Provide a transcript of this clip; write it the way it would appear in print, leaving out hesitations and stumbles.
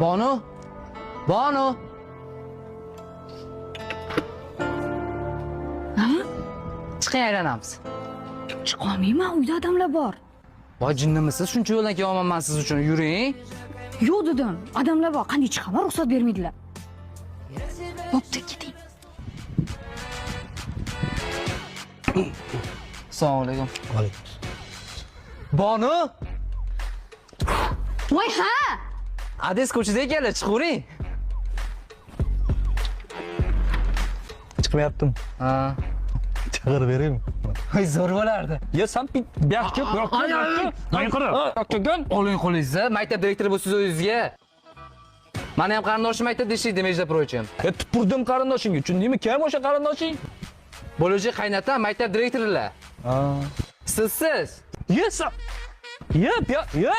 Bonu? Bonu? Chiqing, aylanamiz. Chiqolmayman, uyda odamlar bor. Voy, jinnimisiz? Shuncha yo'ldan kelyapman man siz uchun. Yuring. Yo'q dedim, odamlar bor. Qanday chiqaman, ruxsat bermaydilar. Bo'pti, keting. Assalomu alaykum. Bonu? Voy ha! Ades ko'chada ekanlar, chiqavering. Chiqmayaptim. Ha. Chaqirib beraymi? Voy, zo'r bo'lardi. Ya san bu yoqqa, bu yoqqa, bu yoqqa. Menga qara. Yoqqa. Oling qo'lingizni, maktab direktori bo'lsiz o'zingizga. Mani ham qarindoshim maktabda ishlaydi, между прочим. E tupurdim qarindoshingga, tushundingmi? Kim o'sha qarindoshing? Bo'lajak qaynatam maktab direktorilar. Ha. Sizsiz. Ye san. Ye, bu yoq, ye.